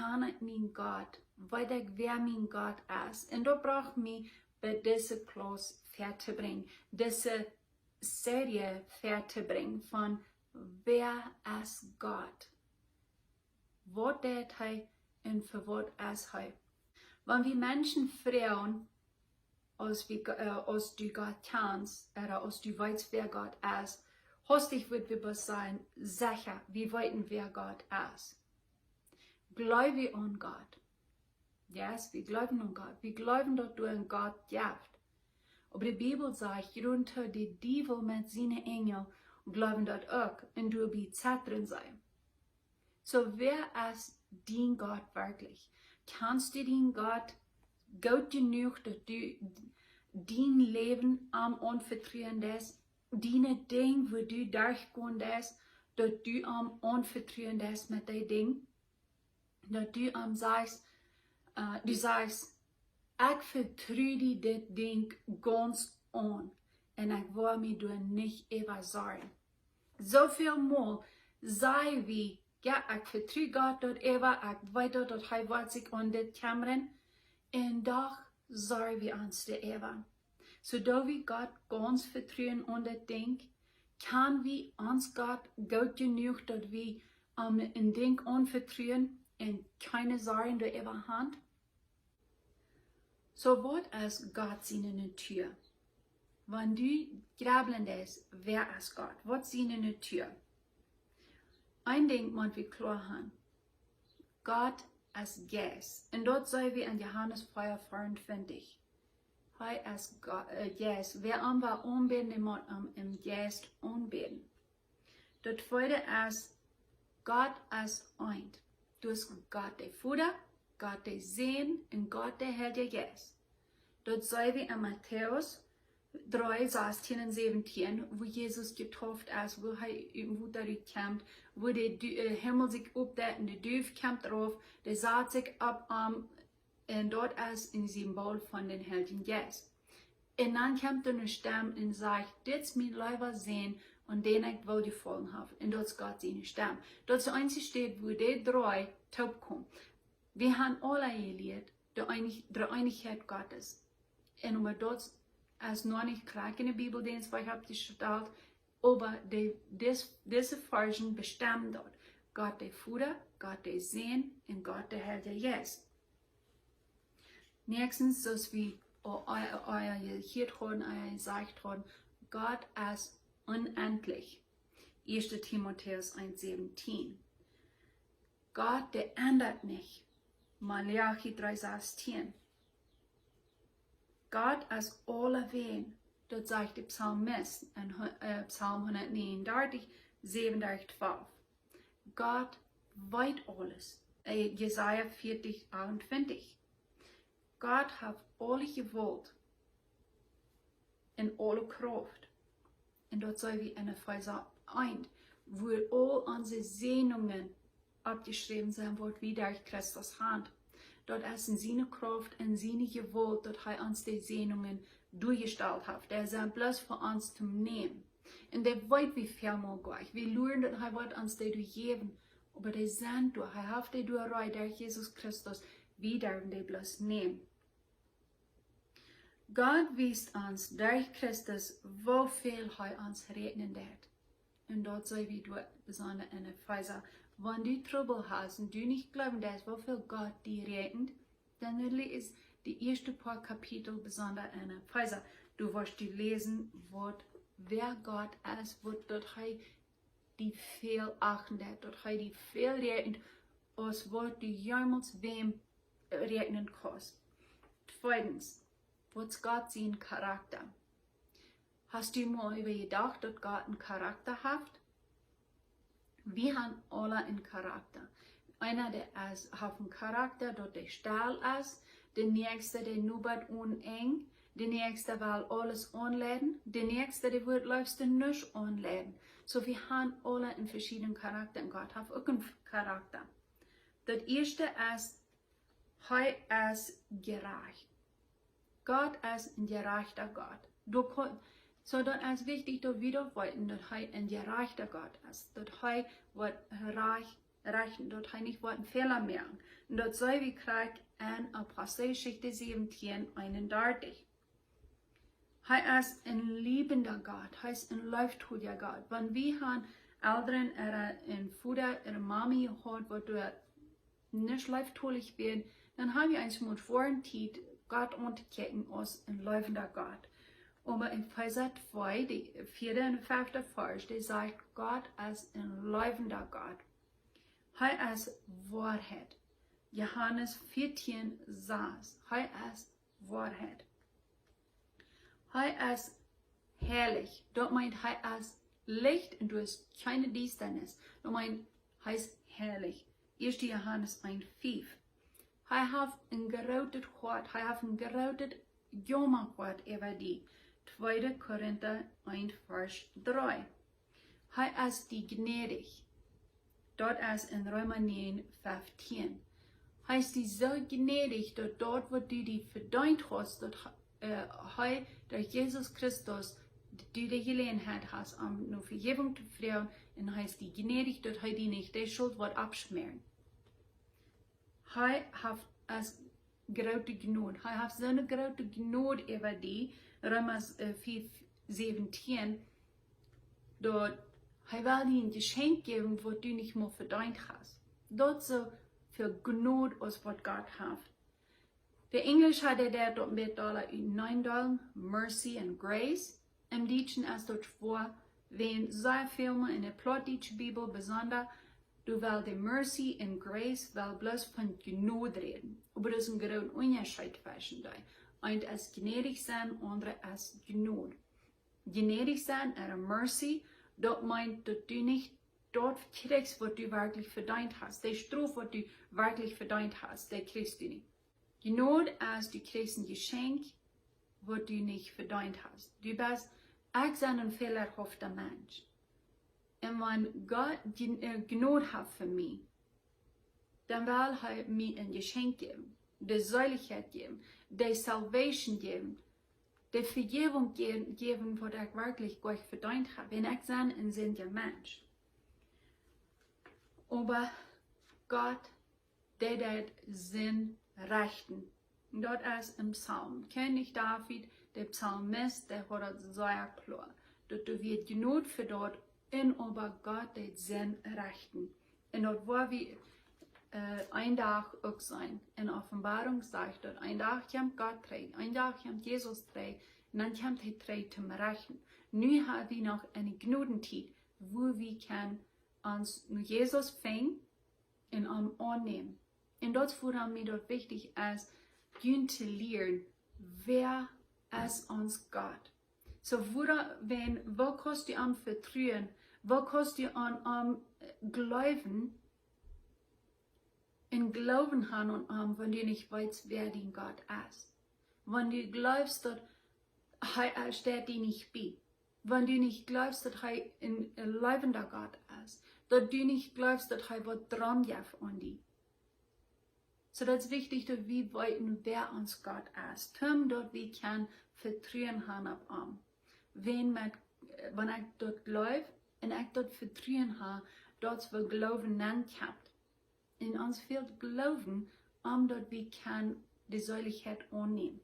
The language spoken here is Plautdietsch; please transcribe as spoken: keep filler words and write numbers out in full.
kjan ekj mien Gott, weet ekj wäa mien Gott es. Un daut brocht mie bie dise Klauss väatobrinjen, dise Serie väatobrinjen von wäa es Gott? Waut deit hee un fa waut es hee? Wan wie Menschen froagen, aus wie, äh, aus du Gott kjanst, ooda aus du weetst wäa Gott es, hastich wudd wie bloos sajen, secha, wie weeten wäa Gott es. Jleew wie aun Gott? Yes, wie jleewen aun Gott. Wie jleewen daut doa een Gott jeft. Oba de Bibel sajcht, jrod de Diewel met siene Enjel jleewen daut uk, un doabie zetren see. Soo, wäa es dien Gott werkjlich? Kjanst du dien Gott goot jenuach daut du dien Läwen am aunvetruen deist, diene Dinja wua du derchgonen deist, daut du am aunvetruen deist met dee Dinja? Daut du am sajchst, äh, du sajchst, ekj vetru die dit Dinkj gaunz aun un ekj woa mie doa nich äwa sorjen. Soo väl mol saj wie, jo, ekj vetru Gott daut äwa, ekj weet daut, daut hee woat sikj aun dit kjemmren, un doch sorj wie ons doaräwa. Soo daut wie Gott gaunz vetruen aun dit Dinkj, kjan wie ons Gott goot jenuach daut wie am een Dinkj aunvetruen un kjeene Sorjen doaräwa han? Soo, waut es Gott siene Natua? Wan du jrebblen deist, wäa es Gott? Waut siene Natua? Een Dinkj mott wie kloa han. Gott es Jeist. Un daut seene wie en Johanes vea veeauntwintich. Hee es Go-, äh, Jeist. Wäa am well aunbäden, dee mott am em Jeist aunbäden. Daut tweede es, Gott es eent. Daut es Gott de Voda, Gott de Sän un Gott de Heilje Jeist. Daut seene wie en Matäus dree, sastien un säwentien, wua Jesus jedeept es, wua hee ut Wota rut kjemt, wua de Du-, äh, Himmel sikj opdeit un de Duw kjemt rauf, dee sat sikj opp am, un daut es een Symbool von dän Heiljen Jeist. Un dan kjemt doa eene Stemm un sajcht: "Dit es mien leewa Sän, aun dän ekj Woljefaulen hab." Un daut es Gott siene Stemm. Daut es de eensje Städ, wua dee dree toopkomen. Wie haben aule jelieet, de Eenich-, de Eenichkjeit Gottes. Un oba daut es noch nich krakjt en de Bibel, dän es wajch oppjestalt, oba de, dis-, dise Varschen bestemmen daut. Gott de Voda, Gott de Sän un Gott de Heilje Jeist. Näakjstens, soo aus wie aul, aul, aul jehieet hauden, aul jesajcht hauden, Gott es onendlich. Ieeschte Timotäus eent säwentien. Gott, dee endat nich. Maleachi dree sastien. Gott es aulawäajen, daut sajcht de Psalmist en hu-, äh, Psalm hundatnegenundartich, säwenundartich, twalf. Gott weet aules. Äh, Jesaja vieetich, achtuntwintich. Gott haft aule Jewault un aule Krauft. Un daut seene wie en Efeesa eent, wua aul onse Säajnungen oppjeschräwen sent, waut wie derch Christus haben. Daut es en siene Krauft un siene Jewault, daut hee ons de Säajnungen doajestalt haft. Dee sent bloos fa ons to nämen. Un dee weet wie väl mol jlikj. Wie luren daut hee woat ons dee doajäwen. Oba dee sent doa. Hee haft dee doa reed derch Jesus Christus. Wie derwen dee bloos nämen. Gott wiest ons derch Christus, woo väl hee ons räakjnen deit. Un daut seene wie doa besonda en Efeesa. Wan du Trubbel hast un du nich jleewen deist, woo väl Gott die räakjent, dan läs de ieeschte poa Kapitel besonda en Efeesa. Du woascht doa läsen, waut, wäa Gott es, waut daut hee die väl achten deit, daut hee die väl räakjent, aus waut du jemols wäm, äh, räakjnen kaust. Tweedens, waut es Gott sien Charakta? Hast du mol äwajedocht, daut Gott een Charakta haft? Wie haben aule een Charakta. Eena, dee es, haft een Charakta, daut dee stell es. De näakjsta, dee nubbet onen Enj. De näakjsta well aules aunleiden. De näakjsta, dee wudd leefst nuscht aunleiden. Soo, wie haben aule een veschiednen Charakta un Gott haft uk een Charakta. Daut ieeschte es, hee es jerajcht. Gott es een jerajchta Gott. Du ko-, soo daut es wichtich, daut wie daut weeten, daut hee een jerajchta Gott es. Daut hee woat rajcht rechten, daut hee nich woat een Fäla moaken. Un daut see wie krakjt enn Aposteljeschicht säwentieen eenundartich. Hee es een liebender Gott, hee es een leeftolja Gott. Wan wie han Elren ooda een Voda ooda Mami jehaut, waut doa nich leeftolich wieren, dan ha wie eemol fa eene Tiet Gott auntokjikjen aus een leewenda Gott. Oba enn Efeesa twee, de vieede un fefte Varsch, dee sajcht, Gott es een leewenda Gott. Hee es Woarheit. Johanes vieetieen sas. Hee es Woarheit. Hee es heilich. Daut meent, hee es Licht un doa es kjeene Diestanis. Daut meent, hee es heilich. Ieeschte Johanes een fief. Hee haft een grootet Hoat, hee haft een grootet Jauma-Hoat äwa die. Tweede Korinta een Varsch dree. Hee es die gnädich. Daut es enn Reema näajen feftieen. Hee es die soo gnädich, daut daut, waut du die vedeent hast, daut, äh, hee, daut Jesus Christus die de Jeläajenheit hast, om no Vejäwunk to froagen, un hee es die gnädich, daut hee die nich de Schult woat aufschmäaren. Hee haft aus groote Jnod. Hee haft soone groote Jnod äwa die, Reema, äh, fiew säwentieen, daut hee well die een Jeschenkj jäwen, waut du nich mol vedeent hast. Daut soo väl Jnod aus waut Gott haft. De Enjlische, dee deeden daut een bät dolla utenaunda, mercy and grace. Em Dietschen es daut schwoa, wan see väl mea enn de plautdietsche Bibel besonda, doa well de mercy and grace well bloos von Jnod räden. Oba daut es een grooten Unjascheet tweschen dee. Eent es gnädich sennen, aundre es Jnod. Gnädich sennen, ooda mercy, daut meent, daut du nich daut kjrichst, waut du werkjlich vedeent hast. De Strof, waut du werkjlich vedeent hast, dee kjrichst du nich. Jnod es, du kjrichst een Jeschenkj, waut du nich vedeent hast. Du best, ekj sie een fälahafta Mensch. Un wan Gott Jn-, äh, Jnod haft fa mie, dan well hee mie een Jeschenkj jäwen, de Seelichkjeit jäwen, de salvation jäwen, de Vejäwunk jä-, jäwen, waut ekj werkjlich goanich vedeent hab, wan ekj sie een sindja Mensch. Oba Gott, dee deit Sind rechten. Daut es een Psalm. Kjennich David, de Psalmist, dee haud daut sea kloa, daut doa wia Jnod fa daut, un oba Gott deit Sind rechten. Un daut woa wie, äh, een Dach uk seenen. Enn Openboarunk sajcht daut, een Dach kjemt Gott trigj, een Dach kjemt Jesus trigj, un dan kjemt hee trigj toom rechten. Nu ha wie noch eene Jnodentiet, wua wie kjennen ons no Jesus finjen un am aunnämen. Un daut es wuarom mie daut wichtich es, junt to lieren, wäa es ons Gott. Soo, wuarom, wan, woo kaust du am vetruen, woo kaust du aun am, äh, jleewen, een Gloowen haben aun am, wan du nich weetst, wäa dien Gott es? Wan du jleefst, daut hee, hee steit die nich bie. Wan du nich jleefst, daut hee een, een leewenda Gott es. Daut du nich jleefst, daut hee waut droagen jeft aun die. Soo, daut es wichtich, daut wie weeten, wäa ons Gott es. Toom daut wie kjennen Vetruen haben opp am. Wan met, wan ekj daut jleew un ekj daut Vetruen hab, daut wie Gloowen nennen kjennen. Un ons fält Gloowen, om daut wie kjennen de Seelichkjeit aunnämen.